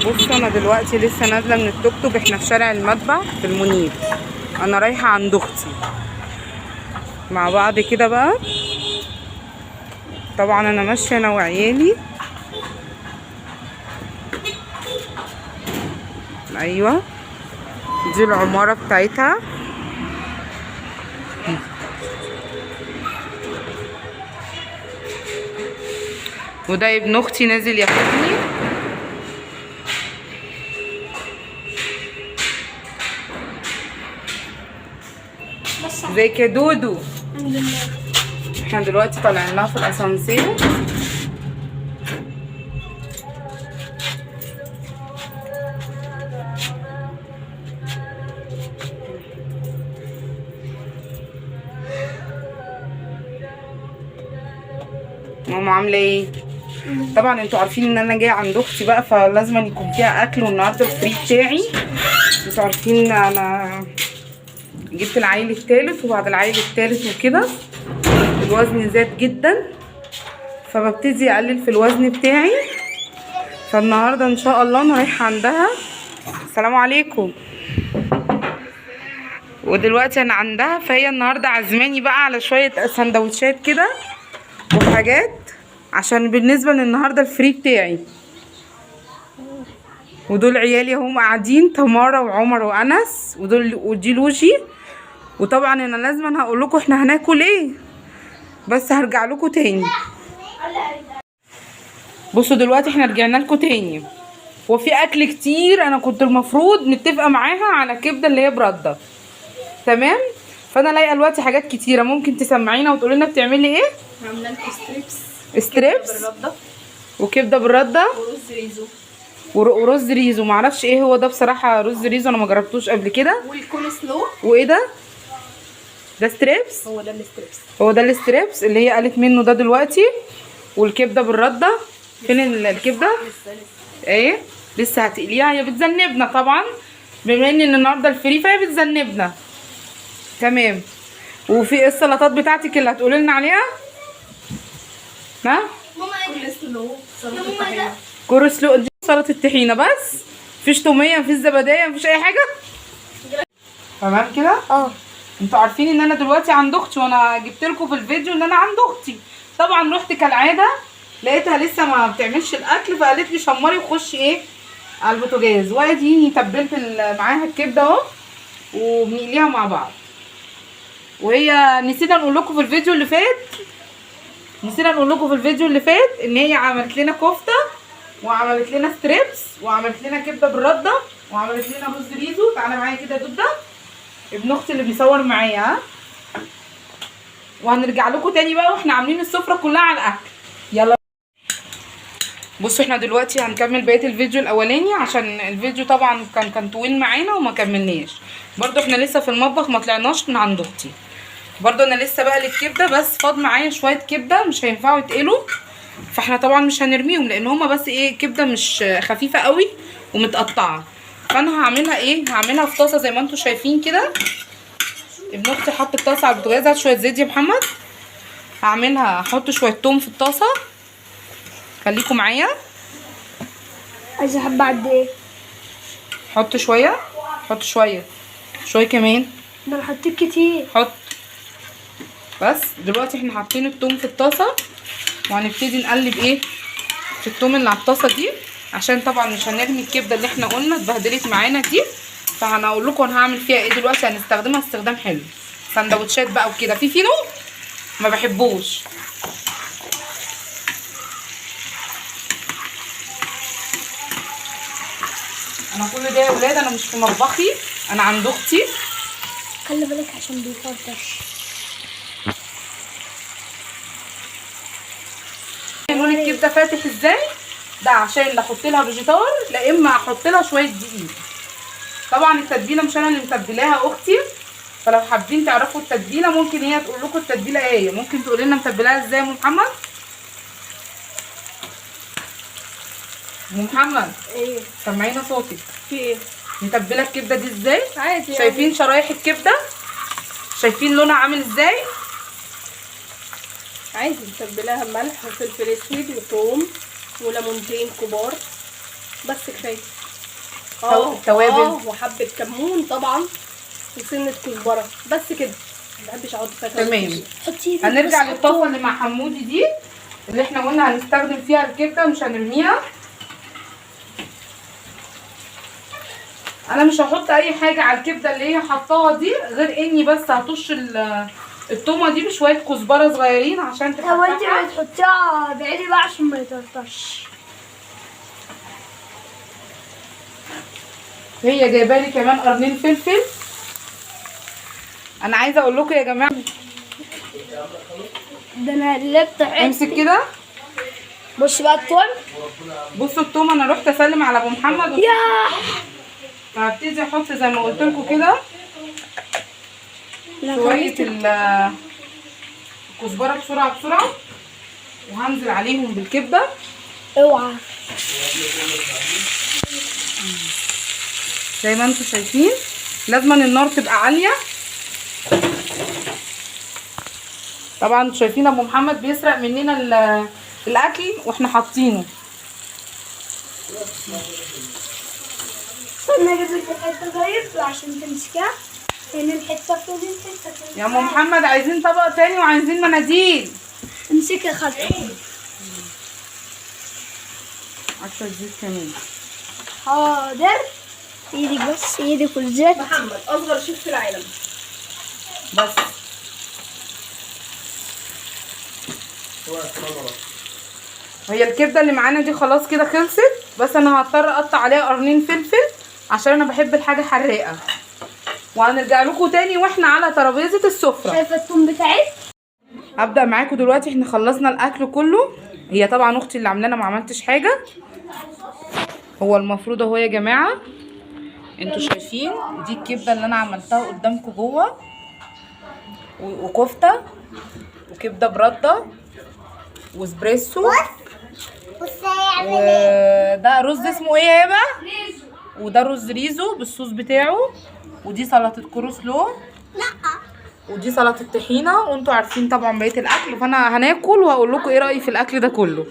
بصوا انا دلوقتي لسه نازله من التوك توك، احنا في شارع المدبع في المنيب. انا رايحة عند اختي مع بعض كده بقى. طبعا انا ماشية انا وعيالي. ايوه دي العمارة بتاعتها. وده ابن اختي نازل ياخدني. ازيك يا دودو؟ الحمد لله. احنا دلوقتي طالعين لها في الاسانسير. ماما عامله ايه؟ طبعا انتوا عارفين ان انا جاية عند اختي بقى، فلازم يكون فيها اكل. والنهارده ال free بتاعي، انتوا عارفين انا جبت العيل الثالث، وبعد العيل الثالث وكده الوزن زاد جدا، فببتدي اقلل في الوزن بتاعي. فالنهارده ان شاء الله انا رايحة عندها. السلام عليكم. ودلوقتي انا عندها، فهي النهارده عزماني بقى على شوية سندوتشات كده وحاجات، عشان بالنسبة للنهاردة ال free بتاعي. ودول عيالي هم قاعدين، تمارا وعمر وانس، ودول ودي لوجي. وطبعا انا لازم هقول لكم احنا هناكل ايه، بس هرجع لكم تاني. بصوا دلوقتي احنا رجعنا لكم تاني، وفي اكل كتير. انا كنت المفروض متفقه معاها على كبده اللي هي برده، تمام؟ فانا لاقيه دلوقتي حاجات كتيرة، ممكن تسمعينا وتقولي لنا بتعملي ايه؟ عامله لكم strips. strips بالردة وكبده بالردة ورز ريزو ورز ريزو. معرفش ايه هو ده بصراحة، رز ريزو انا ما جربتوش قبل كده. والكول سلو. وايه ده؟ ده strips؟ هو ده ال strips. هو ده ال strips اللي هي قالت منه ده دلوقتي. والكبده بالردة، فين الكبده؟ لسه لسه ايه لسه هتقليها. هي بتذنبنا طبعا، بما ان النهارده ال free فهي بتذنبنا. تمام. وفي ايه السلطات بتاعتك اللي هتقولي لنا عليها؟ ها؟ كول سلو سلطة الطحينه. كول سلو دي سلطة الطحينه بس، مفيش توميه، مفيش زبديه، مفيش اي حاجة. تمام كده؟ اه. انتوا عارفين ان انا دلوقتي عند اختي، وانا جبت لكم في الفيديو ان انا عند اختي. طبعا رحت كالعادة لقيتها لسه ما بتعملش الاكل، فقالت لي شمري وخشي ايه على البوتاجاز. واديني تبلت معاها الكبده اهو، وبنقليها مع بعض. وهي نسينا نقول لكم في الفيديو اللي فات، نسينا نقول لكم في الفيديو اللي فات ان هي عملت لنا كفته، وعملت لنا strips، وعملت لنا كبده بالردة، وعملت لنا رز ريزو. تعالى معايا كده يا دوده، ابن اختي اللي بيصور معايا. ها، وهنرجع لكم تاني بقى واحنا عاملين السفرة كلها على الاكل. يلا بصوا احنا دلوقتي هنكمل بقية الفيديو الاولاني، عشان الفيديو طبعا كان طويل معانا وما كملناش. برضو احنا لسه في المطبخ، ما طلعناش من عند اختي. برضو انا لسه بقلي الكبده، بس فاض معايا شوية كبده مش هينفعوا يتقلوا، فاحنا طبعا مش هنرميهم، لان هما بس ايه كبده مش خفيفة قوي ومتقطعه. فانا هعملها ايه، هعملها في طاسه زي ما انتم شايفين كده. ابن اختي حط الطاسه على البوتاجاز. هات شوية زيت يا محمد. هعملها، هحط شوية توم في الطاسه، خليكم معايا. عايزه حبه قد ايه؟ حط شوية، حط شوية، شوية كمان. ده انا حطيت كتير. حط بس. دلوقتي احنا حاطين التوم في الطاسه، وهنبتدي نقلب ايه في التوم اللي على الطاسه دي، عشان طبعا مش هنرمي الكبده اللي احنا قلنا اتبهدلت معانا دي. فانا هقول لكم انا هعمل فيها ايه دلوقتي. هنستخدمها استخدام حلو، سندوتشات بقى وكده. في فينو ما بحبوش. انا كل ده يا ولاد انا مش في مطبخي، انا عند اختي. خلي بالك عشان بيفرطش. لون الكبده فاتح ازاي؟ ده عشان لا احط لها فيجيتار، لا اما احط لها شوية دقيق. طبعا التتبيله مش انا اللي متبلاها، اختي. فلو حابين تعرفوا التتبيله ممكن هي تقول لكم التتبيله ايه. ممكن تقول لنا متبلاها ازاي يا ام محمد؟ ام محمد ايه سمعينا صوتك. في ايه؟ متبله الكبده دي ازاي؟ عادي. شايفين شرايح الكبده؟ شايفين لونها عامل ازاي؟ عادي متبلاها ملح وفلفل اسود وثوم وليمونتين كبار بس كفاية. توابل. وحبه كمون طبعا، وسنة كزبره، بس كده. ما بحبش احط فيها توابل تمام. كتير. حطي ايدك هنرجع بس. للطاسه اللي مع حمودي دي اللي احنا قلنا هنستخدم فيها الكبده، مش هنرميها. انا مش هحط اي حاجة على الكبده اللي هي حطاها دي، غير اني بس هطش التومه دي بشوية كزبره صغيرين عشان لو انت تفتحها. بتحطيها بعيدي بقى عشان ما يطرطش. هي جايبه لي كمان قرنين فلفل. انا عايزه اقول لكم يا جماعة، ده انا قلبت حتة. امسك كده. بص بقى التوم. بصوا التومه، انا رحت اسلم على ابو محمد. يا فهبتدي احط زي ما قلت لكم كده شوية الكزبره بسرعة بسرعة، وهنزل عليهم بالكبده. اوعى. زي ما انتم شايفين لازم النار تبقى عالية. طبعا انتوا شايفين ابو محمد بيسرق مننا الاكل واحنا حاطينه. استنى اجيب لك الحتة طيب عشان تمسكها. هنا الحتة فين؟ الحتة فين؟ يا ام محمد عايزين طبق تاني وعايزين مناديل. امسكي يا خالتي. عشان الزيت كمان. حاضر. ايدك بس، ايدك والزيت. محمد اصغر شيف في العالم. بس هي الكبده اللي معانا دي خلاص كده خلصت، بس انا هضطر اقطع عليها قرنين فلفل عشان انا بحب الحاجة حراقه. وهنرجع لكم تاني واحنا على ترابيزة السفرة. شايفه التوم بتاعي؟ هبدا معاكم دلوقتي. احنا خلصنا الاكل كله، هي طبعا اختي اللي عاملاه، انا ما عملتش حاجة. هو المفروض اهو يا جماعة انتوا شايفين دي الكبده اللي انا عملتها قدامكم جوه، وكفته وكبده برده واسبريسو، وده رز اسمه ايه يا هبه؟ وده رز ريزو بالصوص بتاعه، ودي سلطة كروسلو، ودي سلطة طحينه. وانتوا عارفين طبعا بقية الاكل، فانا هناكل وهقول لكم ايه رايي في الاكل ده كله.